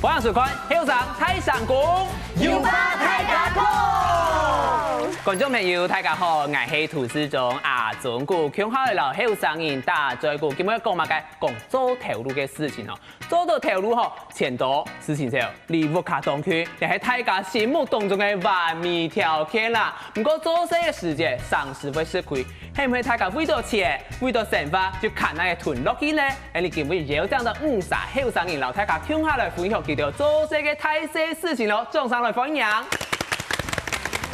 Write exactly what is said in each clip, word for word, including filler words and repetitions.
歡迎收看《後生大聲公》，有話大家講。觀眾朋友，大家好，𠊎係主持人阿忠哥，共下來摎後生人打嘴鼓。今日講麼个？講做頭路个事情哦。做到頭路吼，錢多、事情少，離屋下當近，也係大家心目當中个完美條件啦。毋過做事个時節，常時會食虧， 係毋係大家為著錢、為著生活就牽等个吞落去呢？𠊎俚今晡日邀請到五儕後生人摎大家共下來分享佢兜做事个大細事情囉，掌聲來歡迎！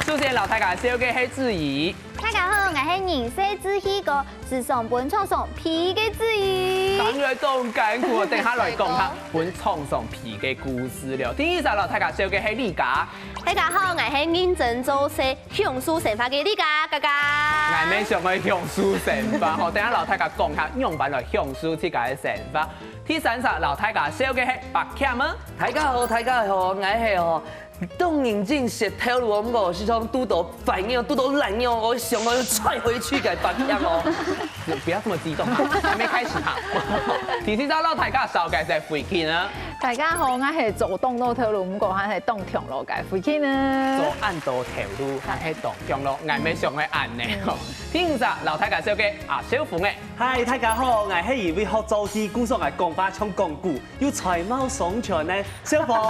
首先摎大家紹介係子怡。大家好，𠊎係人細志氣高，時常分廠商批个子怡。聽來當艱苦哦，等下來講下分廠商批个故事了。第二儕摎大家紹介係李嘉。大家好，𠊎係認真做事、 享受生活个李嘉嘉嘉。𠊎乜想愛享受生活吼，等下摎大家講下仰般來享受自家个生活。第三儕摎大家紹介係柏謙啊。大家好，大家好，𠊎係吼，當認真食頭路，毋過時常堵到壞肉，堵到爛肉，𠊎想愛再回去个柏謙哦。不要這麼激動啊，還沒開始哈。第四儕摎大家紹介係慧君啊。 大家好，𠊎係做當多頭路，毋過還係當長路个慧君呢。做恁多頭路，還係當長路，𠊎乜想愛恁呢吼。第五儕摎大家紹介阿少峰誒。嗨，大家好，𠊎係一位學做戲，故所𠊎講話像講古，又才貌雙全呢，少峰。才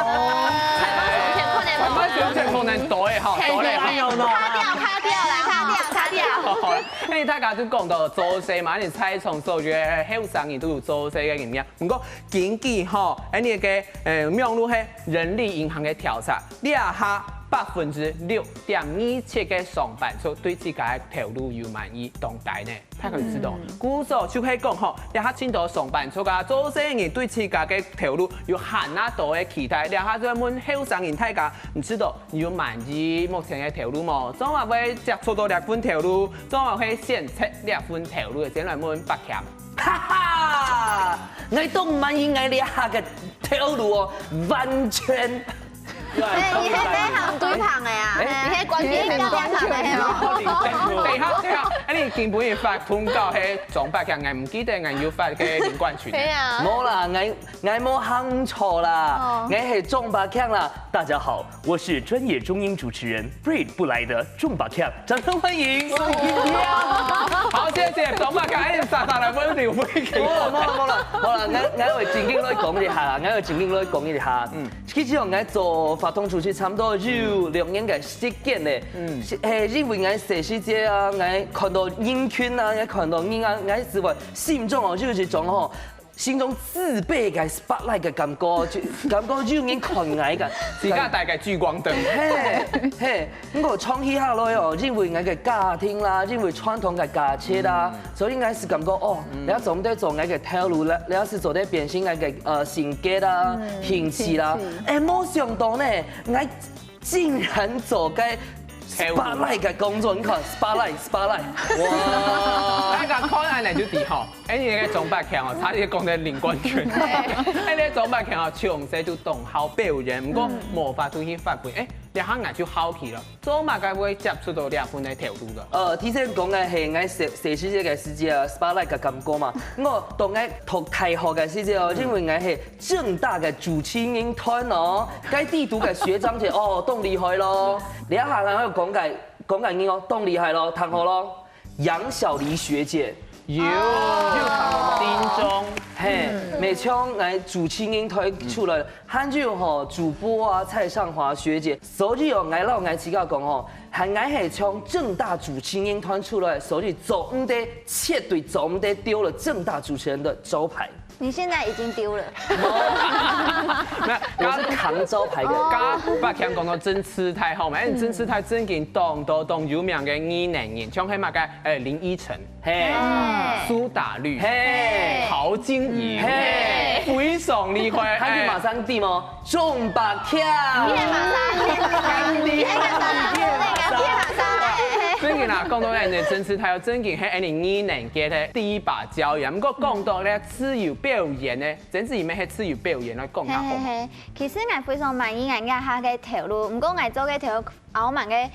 貌雙全可能，才貌雙全可能對吼，對吼。卡掉，卡掉啦，卡掉，卡掉。好，那大家就講到做事嘛，你在場所有後生人都有做事个經驗。 毋過根據吼，恁呢个呃網路係人力銀行个調查，這下百分之六點二七个上班族對自家个頭路有滿意，當低呢。大家就知道，故所就係講吼，這下盡多上班族啊，做事人對自家个頭路有還較多个期待。這下就問後生人大家，你知道你有滿意目前个頭路無？做麼會接觸到這份頭路？做麼會選擇這份頭路？先來問柏謙。 哈哈，𠊎當滿意𠊎這下个頭路哦，完全。哎，你係哪行對行个啊？哎，你係關係係關係行个哦。等一下，等一下，哎，你今晡日發通告係鍾柏謙，𠊎毋記得𠊎有發个林冠群。對啊。無啦，𠊎𠊎無行錯啦，哦。𠊎係鍾柏謙啦。大家好， 我是專業中英主持人Bread不來的鍾柏謙，掌聲歡迎。好，謝謝鍾柏謙，哎，煞煞來問你，有問題。無啦，無啦，無啦，無啦，𠊎𠊎會正經來講一下啦，𠊎會正經來講一下。嗯，其實哦，𠊎做活動主持差不多有六年个時間咧。嗯，係，因為𠊎細時節啊，𠊎看到人群啊，𠊎看到人啊，𠊎自會心中哦，有一種吼， 心中自卑个spotlight个感覺，就感覺有人看𠊎个。自家帶个聚光燈。係係，毋過長期下來哦，因為𠊎个家庭啦，因為傳統个價值啦，所以𠊎係感覺哦，你愛做得做𠊎个頭路啦，你愛係做得變成𠊎个呃性格啦、興趣啦，欸，無想到呢，𠊎 竟然做个spotlight个工作，你看spotlight spotlight，哇！大家看恁樣就知吼，哎，你个鍾柏謙哦，差點講个林冠群，哎，你鍾柏謙哦，從細就當好表演，毋過無法度去發揮，哎，這下𠊎就好奇了，做麼个會接觸到這份个頭路个？呃，頭先講个係𠊎細細時節个時節啊，spotlight个感覺嘛，我當𠊎讀大學个時節哦，因為𠊎係 政大个主持人團哦，該地圖个學長姐哦，當厲害咯。這下𠊎愛講个講个人哦，當厲害咯，聽好咯。楊小黎學姐，有有聽過嗎？丁中，嘿，每次𠊎主持人團出來，還有吼主播啊蔡尚華學姐，所以哦，𠊎摎𠊎自家講吼，還𠊎係從政大主持人團出來，所以做毋得，絕對做毋得丟了政大主持人的招牌。 你現在已經丟了。那我是扛招牌的。剛剛柏謙講到政治太好嘛，因為政治太正經當多當有名个藝能人，像係麼个，哎，林依晨，嘿，蘇打綠，嘿，陶晶瑩，嘿，非常厲害，還有馬上地嗎？鍾柏謙，你也馬上，你也馬上，你也馬上，你也馬上，正經啦，講到恁樣政治太好，正經係恁樣藝能界个第一把交椅。毋過講到咧自由表演呢， 真係因為係自由表演來講較好嘛。嘿嘿嘿，其實𠊎非常滿意𠊎這下个頭路，毋過𠊎做个頭路，後面个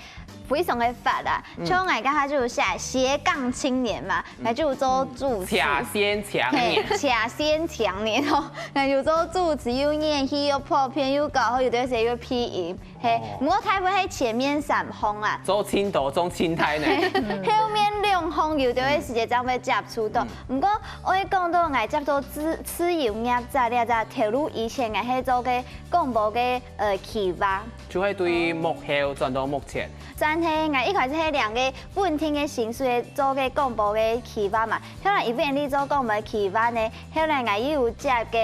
非常个闊啊，像𠊎這下就有寫斜槓青年嘛，𠊎就有做主持。斜線青年。嘿，斜線青年吼，𠊎有做主持，有演戲，有拍片，有教學，有个時有配音。嘿，毋過大部分係前面三項啊。做青島，做青態呢。後面兩項有个時節正會接觸到。毋過，𠊎講到𠊎接觸自自由業者這隻頭路以前，𠊎係做个廣播个呃企劃。 就會對幕後轉到幕前。算係𠊎一開始係領个穩定个薪水，做个廣播个企劃嘛。後來因為你做廣播个企劃呢，後來𠊎又有接个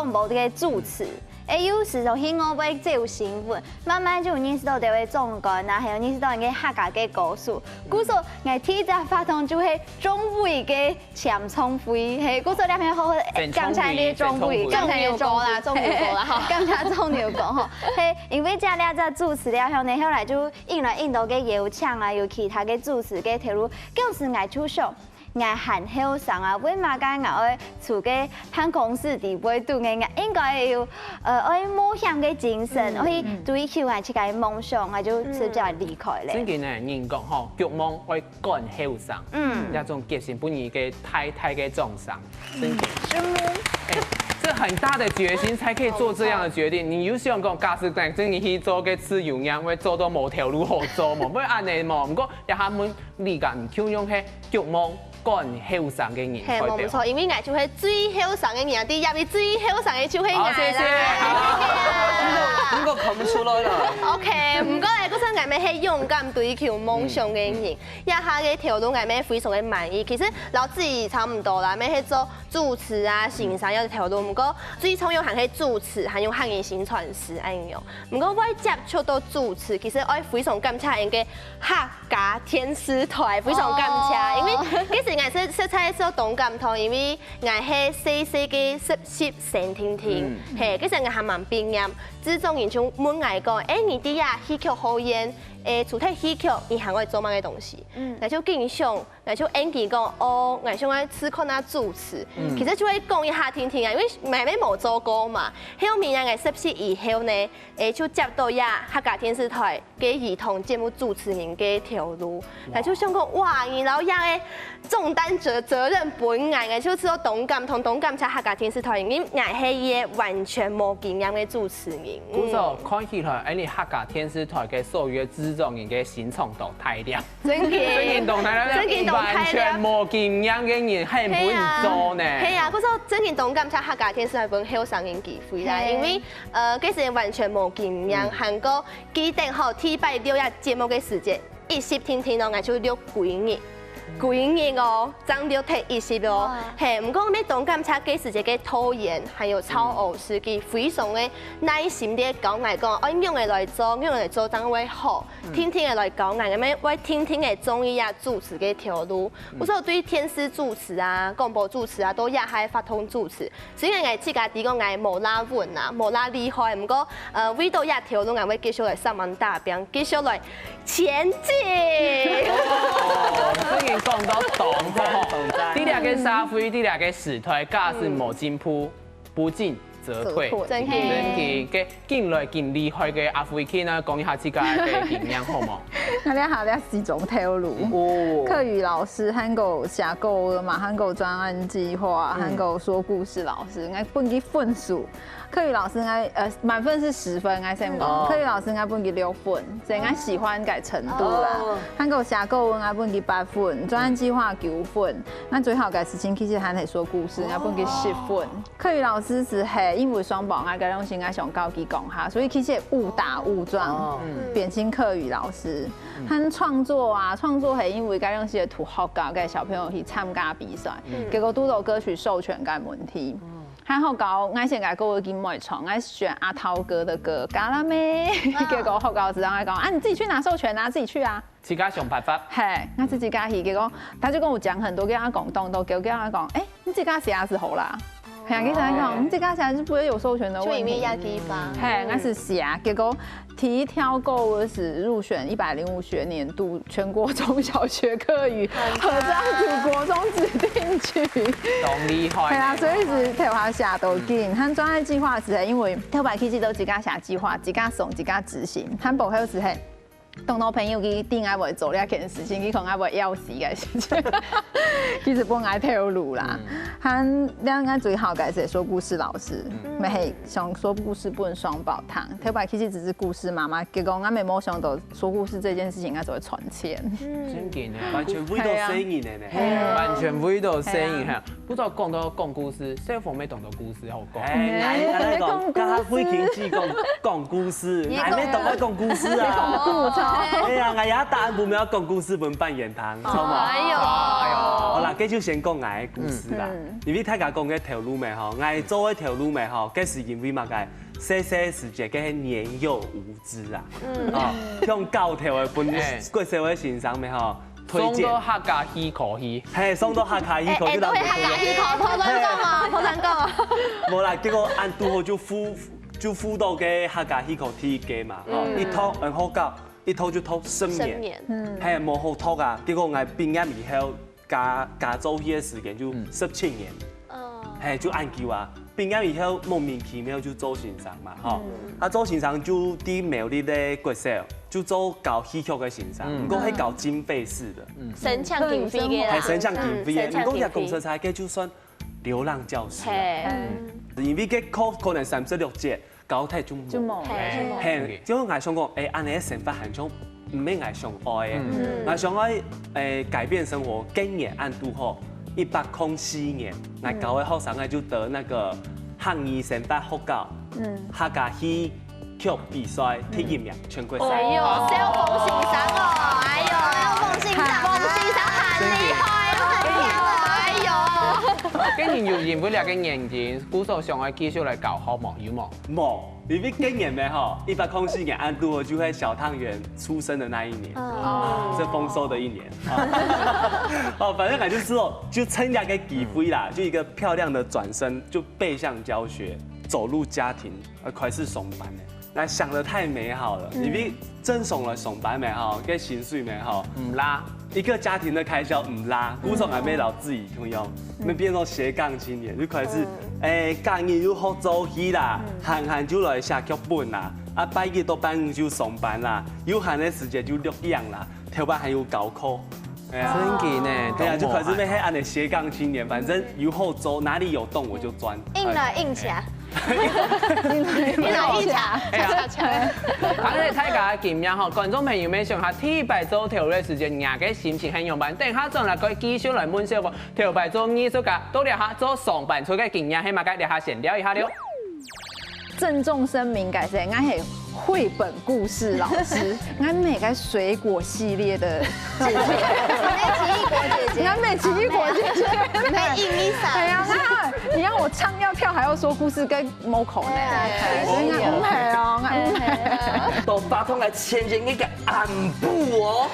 廣播个主持。誒，有時就去外背接新聞，慢慢就有認識到這位總監啊，還有認識到人个客家个歌手。故所，𠊎第一隻活動就係中部个簽唱會，嘿，故所兩片好好，感謝你中部，感謝你中部，中牛哥啦，中牛哥啦，哈。感謝中牛哥吼，嘿，因為這兩隻主持了後呢，後來就應來應到个邀請啊，有其他个主持个頭路，當時𠊎就想，𠊎還後生啊，為麼个𠊎愛在个辦公室底背肚个，𠊎應該有呃愛冒險个精神，愛去追求𠊎自家个夢想，𠊎就直接離開咧。正經呢，人講吼，逐夢愛 趕後生，嗯，這種決心分你个大大个掌聲，真个。哎，這很大的決心才可以做這樣的決定。你有想講，假使等真个去做个自由業，會做到無頭路好做無？會恁呢無？毋過，這下問你个，你就用係逐夢趕後生个人代表。係，無錯，因為𠊎就係最後生个人，第一位最後生个就係𠊎啦。好，謝謝。能夠看不出來了。OK，毋過呢，故所𠊎乜係勇敢追求夢想个人。 這下个頭路𠊎乜非常个滿意。其實摎自己差毋多啦，乜係做主持啊、先生這頭路。毋過最重要還係主持，還有客語薪傳師恁樣。毋過會接觸到主持，其實愛非常感謝𠊎个客家電視台，非常感謝，因為其實𠊎實實在係當感動，因為𠊎係細細个實習生定定，嘿，其實𠊎還吂畢業，製作人就問𠊎講：「誒，你這下戲曲好演，誒，除忒戲曲，你還會做麼个東西？」 嗯，𠊎就緊想，𠊎就應佢講：「哦，𠊎想愛試看啊主持。」其實就會講一下定定啊，因為𠊎乜無做過嘛。後面啊，𠊎實習以後呢，誒，就接到這客家電視台个兒童節目主持人个頭路，𠊎就想講：「哇，你摎這个重擔責責任分𠊎，𠊎就知道當感動，當感謝客家電視台，因為𠊎係一個完全無經驗个主持人。」 故所看起來，恁呢客家電視台个所有个製作人个心腸都大了。真个，真个當大了，真个當大了。完全無經驗个人，還毋做呢。係啊，故所真个當感謝客家電視台分後生人機會啦，因為呃，該時完全無經驗，還過記得吼，禮拜六這節目个時間，一集定定哦，𠊎就錄幾日。 幾日哦，正錄忒一集哦。嘿，毋過乜當感謝該時節个導演，還有曹老師，佢非常个耐心个教𠊎講，愛仰仔來做，仰仔來做正會好，定定个來教𠊎，𠊎乜會定定个中意啊主持个頭路。故所對電視主持啊、廣播主持啊，到這下活動主持， 雖然𠊎自家知講𠊎無罅穩啊，無罅厲害，毋過呃，為著這頭路，𠊎會繼續來上網打拚，繼續來前進。哦，真个講到當好。在這個社會，在這個時代，假使無進步，不進則退。真个。真个，該緊來緊厲害个阿輝，去呢講一下自家个經驗好無？𠊎這下這四種頭路。哦。客語老師，還過寫歌嘛，還過專案計劃，還過說故事老師。 係，𠊎分佢分數。客語老師𠊎，呃，滿分係十分，𠊎先講。哦。客語老師𠊎分佢六分，所以𠊎喜歡个程度啦。哦。還過寫歌文𠊎分佢八分，專案計劃九分。𠊎最好个事情其實還係說故事，𠊎分佢十分。哦。客語老師係因為雙寶，𠊎个東西𠊎想教佢講下，所以其實誤打誤撞，哦。嗯。變成客語老師。嗯。還創作啊，創作係因為該東西个同學校个小朋友去參加比賽，嗯。結果堵到歌曲授權个問題。 還好搞，𠊎先个歌我已經毋會唱，𠊎選阿濤哥的歌，《卡拉梅》。啊。結果學校老師正來講：「啊，你自己去拿授權啊，自己去啊。」自家想辦法。嘿，那自己家去，結果他就跟我講很多，跟他講當多，結果跟他講：「哎，你自家寫是好啦。」嘿啊，跟他講：「你自家寫是不會有授權的問題。」就因為壓力吧。嘿，那是寫，結果第一條歌我是入選一百零五學年度全國中小學客語合唱組國中指定曲。當厲害呢。係啊，所以是頭下寫到緊，嗯。佢專案計劃是因為頭擺其實都自家寫計劃，自家送，自家執行，佢背後是係當多朋友佢知𠊎會做這件事情，佢講𠊎會枵死个事情，其實分𠊎頭路啦。還這𠊎最好个係說故事老師，乜係想說故事分雙胞胎，頭擺其實只係故事媽媽，結果𠊎乜無想到說故事這件事情𠊎做會賺錢。真个呢，完全為到細人个呢。係啊。完全為到細人哈。不知道講到講故事，小鳳乜當多故事好講。哎，來來講，剛剛輝琴姐講講故事，你還沒懂得講故事啊？故事。哎呀，哎呀，答案不沒有講故事，分扮演堂，知道嗎？哎呦，好啦，這就先講𠊎个故事啦。因為大家講个頭路乜吼，𠊎做个頭路乜吼，該係因為麼个？細細時節个年幼無知啊，哦，用教條个分國小个先生乜吼，推薦。送到客家戲科去。嘿，送到客家戲科去，哎，都會客家戲科，頭先講哦，頭先講哦。無啦，結果恁堵好就赴就赴到个客家戲科第一屆嘛，吼，一讀很好搞，一讀就讀十年，十年，嘿，無好讀啊。結果𠊎畢業以後，加加做戲个時間就十七年，嘿，就恁久啊。畢業以後莫名其妙就做先生嘛，吼，啊做先生就在苗栗个國小，就做教戲曲个先生，毋過係教經費式个。申請經費个啦，還申請經費个，嗯申請毋過也經費講實在，該就算流浪教師啊。嘿，因為該課可能三十六節，交代就無。就無。嘿，嘿，就𠊎想講，哎，恁樣个生活還像毋係𠊎想愛个。𠊎想愛，哎，改變生活，今年恁堵好，一百空四年，𠊎教个學生仔就得那個客語生活學校，客家戲 曲比賽第一名，全國賽。哎呦，蕭鳳先生哦，哎呦，蕭鳳先生，鳳先生很厲害哦，很厲害哦，哎呦。該你有因為這個原因，故所想愛繼續來教學無？有無？無，因為今年个吼，一百空四年恁堵好就係小湯圓出生的那一年，哦，是豐收的一年。哦，反正感覺是哦，就趁這個機會啦，就一個漂亮的轉身，就背向教學，走入家庭，呃，開始上班了。 那想得太美好了，因為正常來上班乜吼，該薪水乜吼，毋啦，一個家庭的開銷毋啦，故所還沒老自己同樣，那變成斜槓青年就開始，哎，假日又學做戲啦，閒閒就來寫劇本啦，啊，拜一到拜五就上班啦，有閒的時間就錄影啦，頭擺還有教課，哎呀，真个呢，對啊，就開始都無閒變成恁樣斜槓青年，反正有好做，哪裡有洞我就鑽，硬了硬起來，硬了硬起來，恰恰恰。看了大家个經驗吼，觀眾朋友們想下，第一擺做頭路个時節，你个心情係仰般？等下轉來可以繼續來問小鳳，頭擺做藝術家，到這下做上班族个經驗係麼个？這下先尞一下了。鄭重聲明，該係𠊎係繪本故事老師，𠊎毋係該水果系列的姐姐，沒奇異果姐姐，𠊎毋係奇異果姐姐。沒硬一哎呀，閃。那你要我唱要跳還要說故事，該無可能。哎所以𠊎毋係哦，𠊎毋係。到八通來前前一個暗部哦，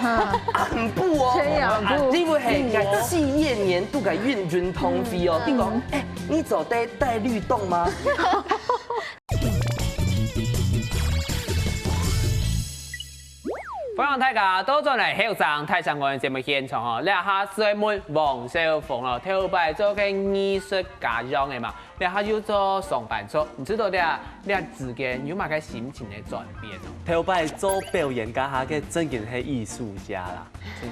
暗部哦，前夜暗部啊，這位係該企業年度个運運通費哦，你講，哎，你做得帶綠豆嗎？歡迎大家倒轉來後生大聲公个節目現場哦，這下係問王小鳳哦，頭擺做个藝術家樣个嘛，這下又做上班族，毋知道這這之間有麼个心情个轉變哦？頭擺做表演該下个正經係藝術家啦。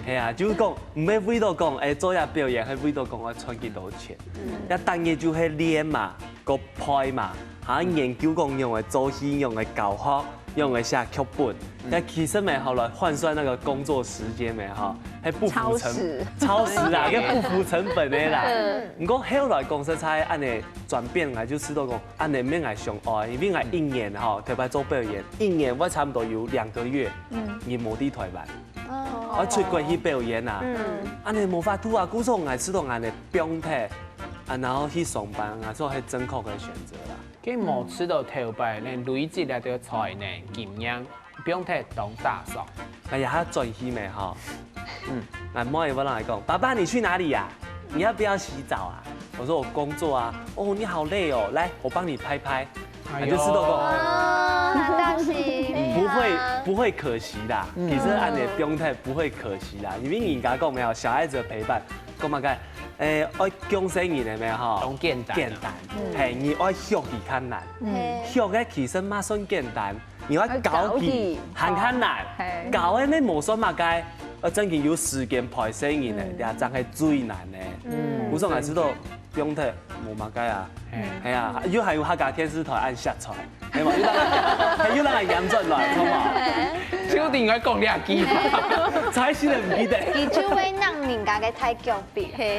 係啊，就係講，毋係為到講，哎，做這表演，係為到講愛賺幾多錢。這單日就係練嘛，個背嘛，還研究講用來做戲，用來教學，用來寫劇本。但其實乜後來換算那個工作時間乜吼，還不符成超時超時啦，該不符成本个啦。毋過後來講實在，恁樣轉變，𠊎就知道講，恁樣乜𠊎想愛，因為𠊎一年吼，頭擺做表演，一年𠊎差不多有兩個月，嗯，你無在台灣。 我出國去表演啊，恁樣無法度啊，故所𠊎知道恁樣放忒，啊，然後去上班啊，做係正確个選擇啦。佢無試到頭擺，連累積這條才能、經驗，放忒當打爽。哎呀，他轉去沒哈？嗯，那莫也問來講，爸爸你去哪裡呀？你要不要洗澡啊？我說我工作啊。哦，你好累哦，來，我幫你拍拍。哎就知道講，哦，難道是？不會不會可惜啦，其實恁樣放忒不會可惜啦，因為人家講沒有小孩子的陪伴，講麼个，誒，愛降生人的沒有哈，當簡單啊簡單，嘿，你愛學佢較難，嘿學个其實嘛算簡單，你愛教佢，還較難，教个你無算麼个，呃，正經有時間陪細人呢，這正係最難呢。嗯，我想還知道，用得無麼个啊，係啊，又還有客家電視台恁惜才，係嘛，又讓，又讓人養轉來，好嘛？就應該講這句話，才是毋記得。佢就會讓人家个太強。 比。係。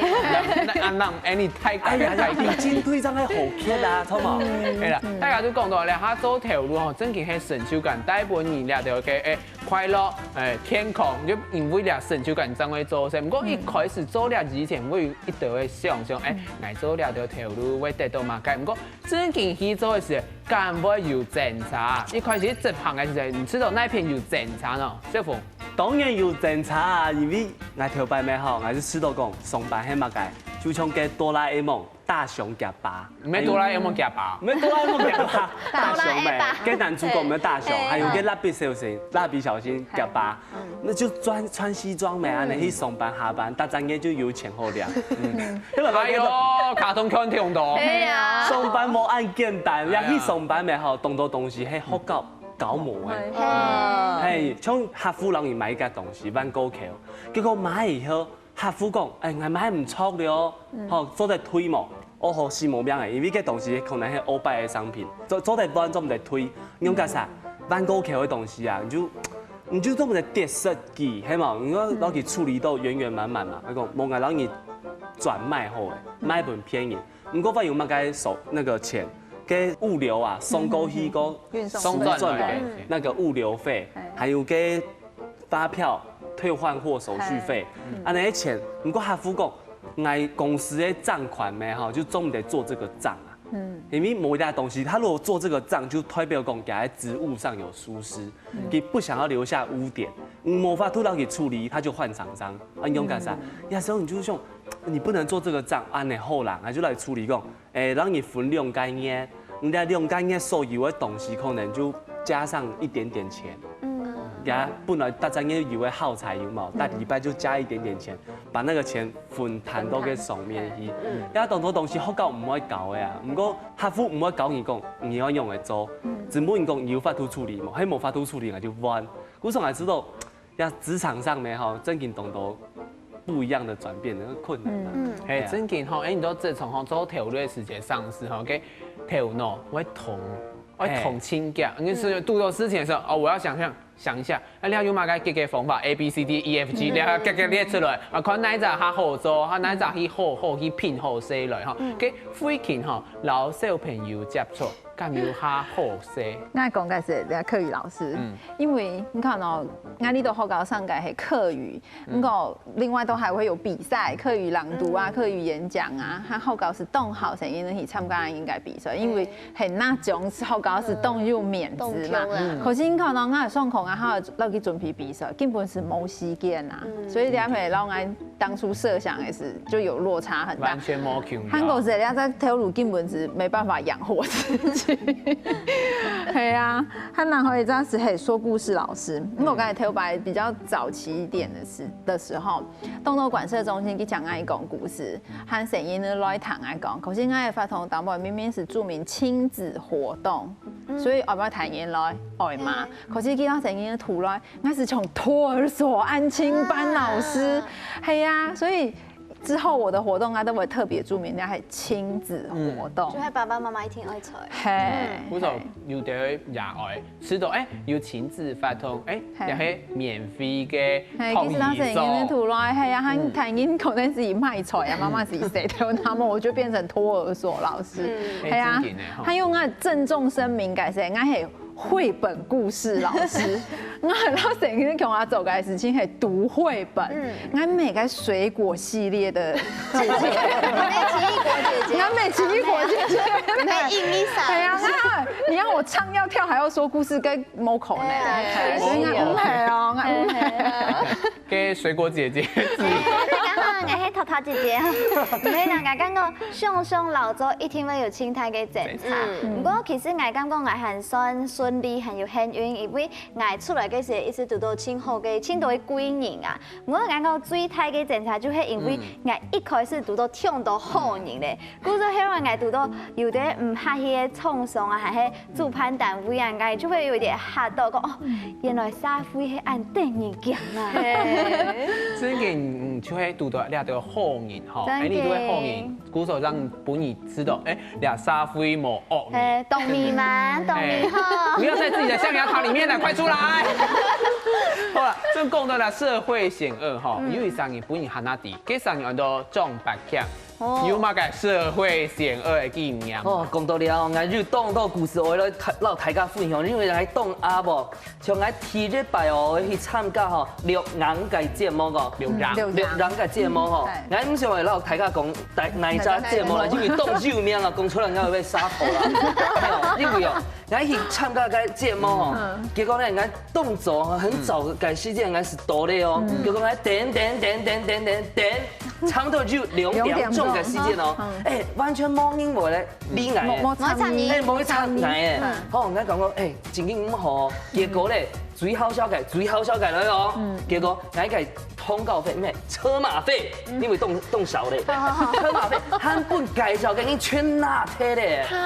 那啊，那哎，你太哎呀，太比進退這樣个好劇啊，好嘛？係啦，大家都講到了，佢做頭路吼，正經係成就感，帶分你這條个哎快樂哎健康，就因為這成就感正會做事。不過一開始做了之前，會有一兜个想像，哎，𠊎做這條頭路會得到麼个？不過正經去做个時，敢會有爭差？一開始執行个時，你知道哪片有爭差呢？小鳳？ 當然有爭差啊，因為𠊎頭擺咩吼，𠊎就試著講上班係麼个，就像該哆啦A夢大雄佢爸，毋係哆啦A夢佢爸，毋係哆啦A夢佢爸，大雄咩，該男主角毋係大雄，還有該蠟筆小新，蠟筆小新佢爸，那就穿穿西裝咩，恁樣去上班下班，大家應該就有錢好了。哎喲，卡通看挺多。哎呀，上班無恁簡單，要去上班咩吼，當多東西係學校 搞無个。係，像客戶摎你買一個東西，萬過橋，結果買以後，客戶講，哎，𠊎買毋著了哦，吼，做得退無？哦，好，死無命个，因為該東西可能係後擺个商品，做做得換，做毋得退，你用該啥？萬過橋个東西啊，你就你就做毋得跌失佢，係無？你愛摎佢處理到圓圓滿滿嘛。佢講，無，𠊎摎你轉賣好个，賣分別人。毋過還有麼个收那個錢？該物流啊，送過去个運送轉來，那個物流費，還有該發票退換貨手續費，恁樣个錢。毋過客戶講，𠊎公司个帳款咩吼，就做毋得做這個帳啊。因為某一樣東西，他如果做這個帳，就代表講佢个職務上有疏失，佢不想要留下污點，無法度摎佢處理，他就換廠商。啊，你用該啥？有時候你就想，你不能做這個帳，恁樣好啦，𠊎就來處理講， 哎，讓你分兩個月，你這兩個月所有个東西可能就加上一點點錢。嗯，呀，本來大家月有个耗材有無？大禮拜就加一點點錢，把那個錢分攤到該上面去。嗯，呀，當多東西學校毋會教个啊，毋過客戶毋會教你講你愛仰般做，只問你講你有法度處理無？係無法度處理，𠊎就換。故所𠊎知道 呀，職場上面吼，正經當多不一樣的轉變，那個困難啊。嗯，係，正經吼，哎，你都職場吼做頭路个時節，上司吼，該頭腦會動，會動真遽。你係堵到事情的時候，哦，我要想想想一下，哎，你有麼个解決方法？A B C D E F G，你要遽遽列出來，啊，看哪一隻較好做，啊，哪一隻去好好去拼好勢來吼。該最近吼，摎小朋友接觸，敢有較好勢？𠊎講个係，客語老師。 因為你看哦，𠊎這兜學校上个係客語，毋過另外都還會有比賽，客語朗讀啊，客語演講啊，還學校係當好細人仔去參加恁樣个比賽，因為係那種學校係當有面子嘛。可是你看哦，𠊎上課啊，還愛落去準備比賽，根本係無時間啊。所以這樣會讓𠊎當初設想的係就有落差很大。完全無共樣。還過這兩隻頭路根本是沒辦法養活自己。係啊， 還然後一隻係說故事老師，因為𠊎剛才頭擺比較早期一點的時的時候，當多觀社中心去聽𠊎講故事，還聲音來聽𠊎講，可是𠊎个活動當中明明係注明親子活動，所以愛毋愛大人來？愛嘛。可是見到聲音个圖來，𠊎係像托兒所安親班老師，係啊，所以 之後我的活動啊，都會特別注明那係親子活動。就係爸爸媽媽一定愛在。係，故所有兜也愛，知道，哎，有親子活動，哎，也係免費个。係，其實當時因為出來，係啊，還大人可能係賣菜啊，媽媽係洗頭，那麼我就變成托兒所老師。係啊，還有𠊎鄭重聲明，該係𠊎係繪本故事老師，𠊎老師跟𠊎做个事情係讀繪本，𠊎買个水果系列的姐姐，你買奇異果姐姐，𠊎買奇異果姐姐，你買印尼啥？對啊，你要我唱要跳還要說故事，該無可能，所以𠊎毋係哦，𠊎毋係。該水果姐姐，大家好，𠊎係頭他姐姐，毋係啦，𠊎感覺想像老早一定會有盡大个爭差。嗯。毋過其實𠊎感覺𠊎還算順利，還有幸運，因為𠊎出來个時候一直堵到盡好个、盡多个貴人啊。毋過𠊎感覺最大个爭差就係因為嗯。𠊎一開始堵到忒多好人咧，故所後來𠊎堵到有兜毋客氣个廠商啊，還係主辦單位啊，𠊎就會有一點嚇到，講哦，原來社會係恁得人驚啊。嘿。真个，嗯，就係堵到這兜好人吼，真个。哎，你都係好人，故所讓分你知道，哎，這社會無惡人。哎，懂你嗎？懂你吼。哎，不要在自己的象牙塔裡面了，快出來！好了，正講到了社會險惡吼，嗯。有一儕人分你喊下底，這儕人安到張伯強。 哦。有麼个社會險惡个經驗？哦，講到了，𠊎有當多故事，𠊎來同，摎大家分享，因為𠊎當阿婆，像𠊎第一擺哦，去參加吼，錄音个節目哦。錄音。嗯，錄音。錄音个節目吼，嗯。𠊎毋想愛摎大家講，哪，哪一隻節目啦，哪一隻節目？因為當有名啊，講出來𠊎會被殺頭啦。沒有，因為哦，𠊎去參加該節目吼，嗯。結果呢，𠊎當早，很早个時間，𠊎係到了哦，嗯。結果𠊎等等等等等等等， 差不多就兩點鐘个時間哦，兩點鐘。嗯。哎，完全無人會來理𠊎。無，無參與。哎，無人插𠊎哎。嗯。吼，𠊎感覺，哎，正經毋好。結果咧，最好笑个，最好笑个來哦。嗯。結果𠊎个通告費，毋係，車馬費，嗯。因為當，當少咧。好，好，好。車馬費，還分介紹个人全拿忒咧。哈。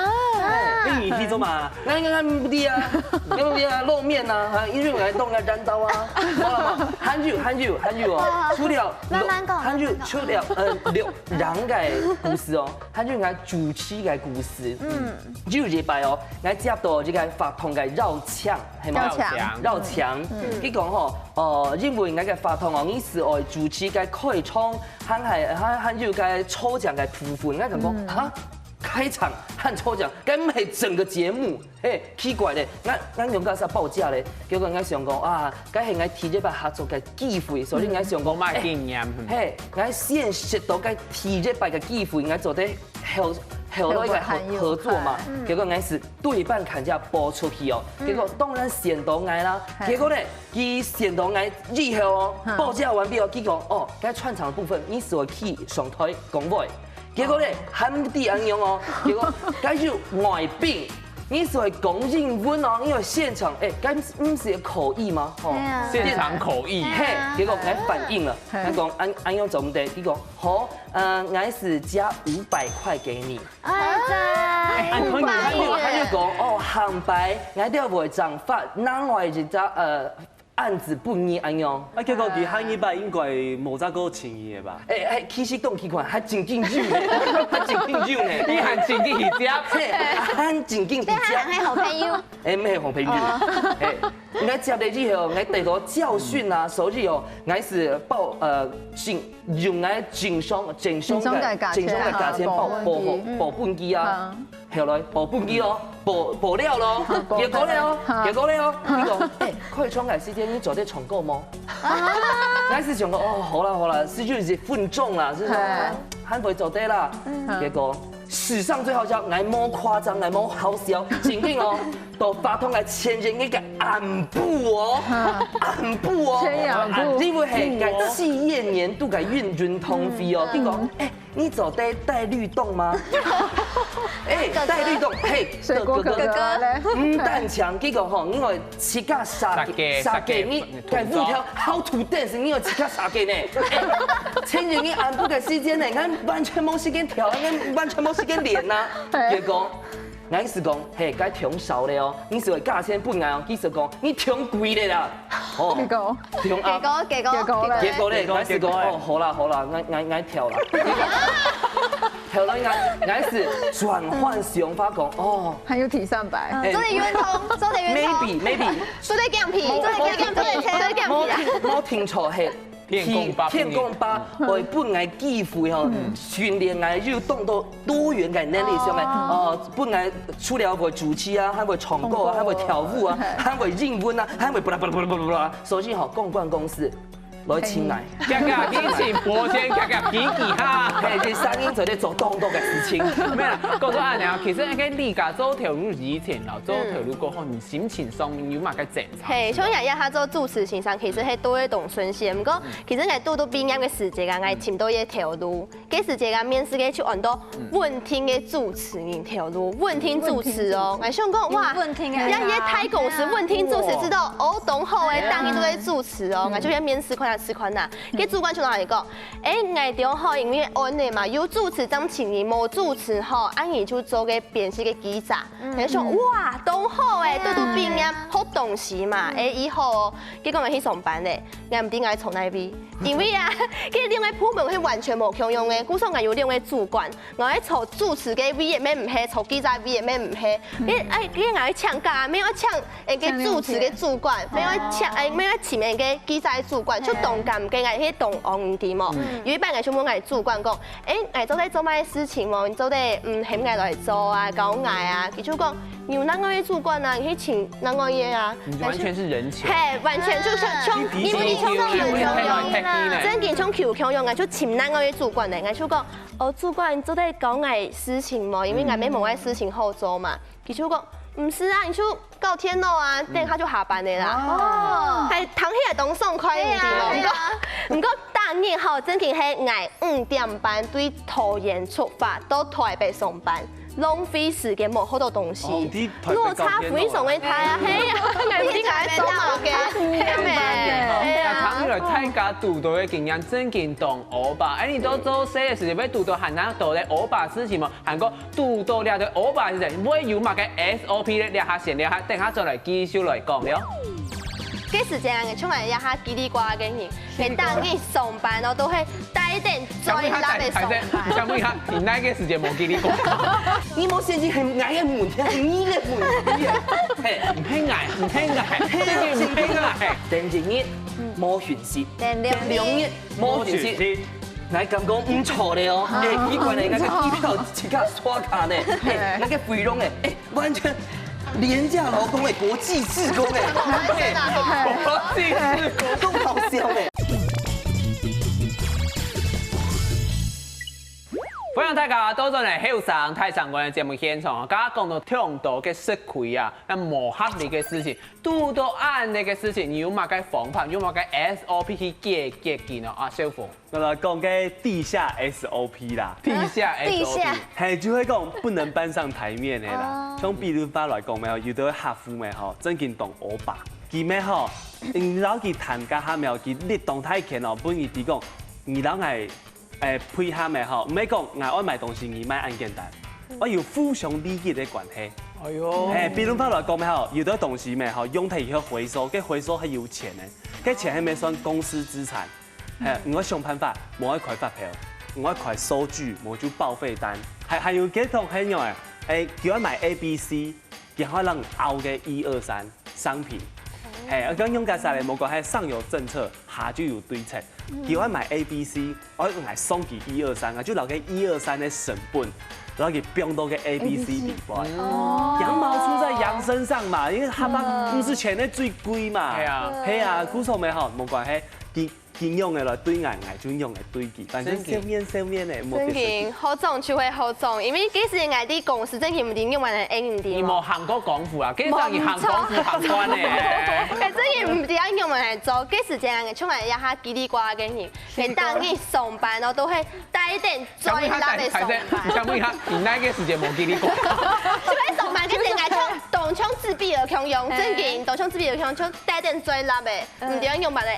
哎，你去做麼？ 𠊎，𠊎，𠊎毋知啊，𠊎毋知啊，露面啊，哈，因為𠊎當个單刀啊，好了嘛，還有，還有，還有哦，好，好，除了，慢慢講，還有，慢慢講。除了，呃，錄音个故事哦，還有𠊎主持个故事。嗯。有一擺哦，𠊎接到這個活動个邀請，係嗎？邀請。邀請。嗯。佢講吼，呃，因為𠊎个活動哦，你係愛主持个開場，還係，還，還有个抽獎个部分，𠊎感覺，嗯。哈？ 開場和抽獎，該毋係整個節目，嘿，奇怪咧，𠊎，𠊎仰結煞報價咧？結果𠊎想講，啊，該係𠊎第一擺合作个機會，所以𠊎想講，嗯，無麼个經驗，嘿，嗯。嘿，𠊎先食到該第一擺个機會，𠊎做得後，後來个合，合作嘛。嗯。結果𠊎係對半砍價播出去哦，嗯。結果當然選到𠊎啦。嘿。結果呢，佢選到𠊎以後哦，嗯。報價完畢哦，佢講，哦，該串場部分你係愛去上台講話。 結果咧，還毋知恁樣哦，結果該有外賓，你係愛講英文哦，因為現場，哎，該毋係口譯嗎？吼。對啊。現場口譯。嘿，結果𠊎反應了，嘿。𠊎講，恁，恁樣做毋得，佢講，好，呃，𠊎係加五百塊給你。哎，哎，五百塊耶。還有，還有講，哦，下擺，𠊎兜會轉發另外一隻，呃， 案子分你恁樣。啊，結果佢下二擺應該無再過請你个吧？哎，哎，其實當奇怪，還真正有呢，還真正有呢。你還真正去接？嘿，還真正去接。這還，還好朋友。哎，毋係好朋友。哦。哎，𠊎接了以後，𠊎得到教訓啊，所以哦，𠊎係報，呃，盡，用𠊎盡上，盡上个，盡上个價錢報，報，報分佢啊。嗯。 後來報分佢咯，報，報了咯，報，結果了哦，好。結果了哦，佢講，哎，開場个時間你做得唱歌無？啊。𠊎係想講，哦，好啦好啦，係就一分鐘啦，係說，嘿。還會做得啦。嗯。結果史上最好笑，𠊎無誇張，𠊎無好笑，正經哦，到發通來前日个暗晡哦，哈。暗晡哦，前夜暗晡。因為係該企業年度个運，運動會哦，嗯。佢講，哎， 你做得帶律動嗎？哎，帶律動，嘿，水果哥哥咧。毋單淨，結果吼，你愛自家設計，設計，設計，你該舞條how to dance，你愛自家設計呢。哎，前日你暗晡个時間呢，𠊎完全無時間跳，𠊎完全無時間練啊。嘿。結果，𠊎係講，嘿，該忒少咧哦，你係會加錢分𠊎哦，佢係講，你忒貴咧啦。 哦，結果？結果啊，結果，結果咧？結果咧，𠊎係講，結果欸。哦，好啦，好啦，𠊎，𠊎，𠊎跳啦。後來𠊎，𠊎係轉換想法講，哦，還有第三擺。嗯，欸，做得運動，做得運動。Maybe，maybe。做得減肥，做得減肥，做得減肥。無聽，無聽錯，係，騙講吧，騙講吧，嗯。會分𠊎機會吼，嗯。訓練𠊎有當多 多元个能力上面，哦。呃，本來除了會主持啊，還會唱歌啊，唱歌。還會跳舞啊，嘿。還會英文啊，還會巴拉巴拉巴拉巴拉巴拉。所以吼，公關公司來請來。遽遽去請播先，遽遽比比哈。嘿，這聲音絕對做當多个事情。無啦，講到恁樣，其實該你家做頭路以前啦，做頭路過後，你心情上面有麼个爭差？嘿，像𠊎這下做主持先生，其實係都會當順心。毋過，其實𠊎拄拄畢業个時節啊，𠊎尋到一个頭路。 該時節啊，面試个就安到穩定个主持人頭路，穩定主持哦。𠊎想講，哇，穩定个。人家一个大公司穩定主持，知道哦，當好誒，當然都在主持哦。𠊎就去面試看啊，試看啊。該主管就同𠊎講，誒，𠊎當好，因為安呢嘛，有主持正請你，無主持吼，恁你就做个編輯个記者。 嗯，就想哇，當好誒，嗯，都都畢業，學東西嘛，誒，以後哦，結果𠊎去上班咧，𠊎毋知𠊎坐哪位，因為啊，這兩个部門係完全無共樣誒，故所𠊎有兩个主管，𠊎愛坐主持个位也毋係，坐記者位也毋係，誒，哎，這𠊎愛請假啊，無愛請誒个主持个主管，無愛請，誒，無愛請誒个記者个主管，就當尷尬，𠊎係當戇，你知無？有一擺𠊎就問𠊎主管講， 誒，𠊎做得做麼个事情無？你做得，嗯，喊𠊎來做啊，教𠊎啊。佢就講，你有另外个主管啊，你去請另外个啊。你完全是人球。嘿，完全就像，像，你比你像球球一樣，正經像球球一樣啊，就請另外个主管呢。𠊎就講，哦，主管，你做得教𠊎事情無？因為𠊎也無麼个事情好做嘛。佢就講，毋使啊，你就 搞電腦啊，等下就下班了啦。哦，還聽起來當爽快，你知無？毋過，毋過，逐日吼，正經係𠊎五點半對桃園出發，到台北上班，浪費時間，無學到東西，落差非常个大啊！係啊，𠊎毋知𠊎做麼个，係咩？係啊。聽起來大家堵到个經驗正經當烏白，誒，你都做事个時節，會堵到還較多个烏白事情無？還過 堵到這兜烏白个時節，會有麼个S O P咧？這下先，這下等下再來繼續來講了。該時節啊，像𠊎這下嘰哩呱啦个人，每當日上班哦，都會帶等嘴laptop个上班。請問一下，你哪个時節無嘰哩呱啦？你無先去很矮个問題，你个問題啊！嘿，毋係矮，毋係矮，這个毋係矮。等一日無訊息，等兩日無訊息。 來，感覺毋錯咧哦。哎，奇怪咧，該个機票自家刷卡呢，哎，該个費用哎，哎，完全廉價勞工哎，國際志工哎，哎，國際志工，當好笑哎。歡迎大家倒轉來後生大聲公个節目現場哦。剛剛講到忒多个食虧啊，該無合理个事情，堵到恁樣个事情，你有麼个方法，有麼个S O P去解決佢呢？啊，小鳳。 𠊎來講个地下S O P啦。地下地下 S O P。嘿，就係講不能搬上台面个啦。哦。像比如話來講咩吼，有兜客戶咩吼，正經當烏白。佢咩吼，你摎佢談價下咩吼，佢力當大權哦，分你知講，你摎𠊎，誒，配合咩吼，毋係講𠊎愛買東西，你買恁簡單。愛有互相利益个關係。哎喲。嘿，比如話來講咩吼，有兜東西咩吼，用忒以後回收，該回收係有錢个，該錢係咩算公司資產。 嘿，你愛想辦法，無愛開發票，你愛開收據，無就報廢單。還，還有幾種係仰仔，誒，佢愛買A B C，佢還愛摎你拗个一二三商品。嘿，啊，跟用家下來無關係，上有政策，下就有對策。佢愛買A B C，愛來送佢一二三啊，就摎个一二三个成本，然後佢放到个A B C裡背。哦。羊毛出在羊身上嘛，因為下巴毋係錢个最貴嘛。係啊。係啊，故所咩吼，無關係，佢 佢仰仔來對𠊎，𠊎就仰仔對佢，反正笑面笑面个，無別个。正經，好種就係好種，因為該時𠊎在公司正經毋知仰般个，毋知。你無行過功夫啊？該時你行功夫行慣个。該正經毋知愛仰般來做，該時節像𠊎這下嘰哩呱啦个人，每當日上班哦，都會帶等嘴laptop个上班。請問一下，你哪个時節無嘰哩呱啦？就係上班該時𠊎像當像自閉症共樣，正經當像自閉症共樣，就帶等嘴laptop个，毋知愛仰般个，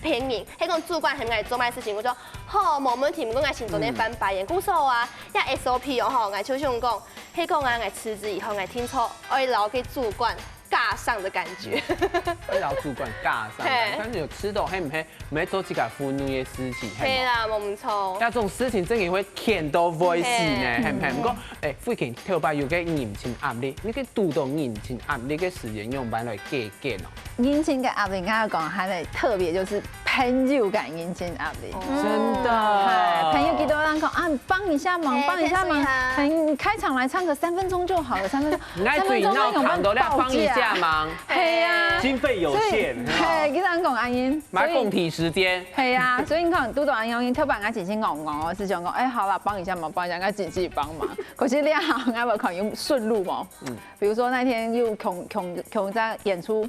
騙人。 係講主管喊𠊎做麼个事情，𠊎就好，無問題，毋過𠊎先做你翻白眼。故所啊，這S O P哦吼，𠊎就想講，係講啊，𠊎辭職以後，𠊎定著愛摎該主管架上个感覺。愛摎主管架上，嘿。但是有遲到，係毋係？毋係做自家分內个事情，係無？係啦，無毋著。這種事情正經會譴到會死呢，嘿。係毋係？毋過，誒，最近頭擺有个人情壓力，你去堵到人情壓力个時節，仰般來解決呢？ 人情个壓力，𠊎講還係特別，就是朋友个人情壓力。哦。真的。哎，朋友幾多人講啊，幫一下忙，嘿，幫一下忙，幫一下。哎，你開場來唱個三分鐘就好了，三分鐘，你愛嘴鬧堂都要幫一下忙，係啊，經費有限，所以，係，其實人講恁樣，買供體時間，係啊，所以你看，堵到恁樣，頭擺𠊎自己戇戇哦，係想講，哎，好啦，幫一下忙，幫一下，𠊎自己幫忙。可是這下，𠊎有可能用順路嘛，嗯，比如說那天又同同同在演出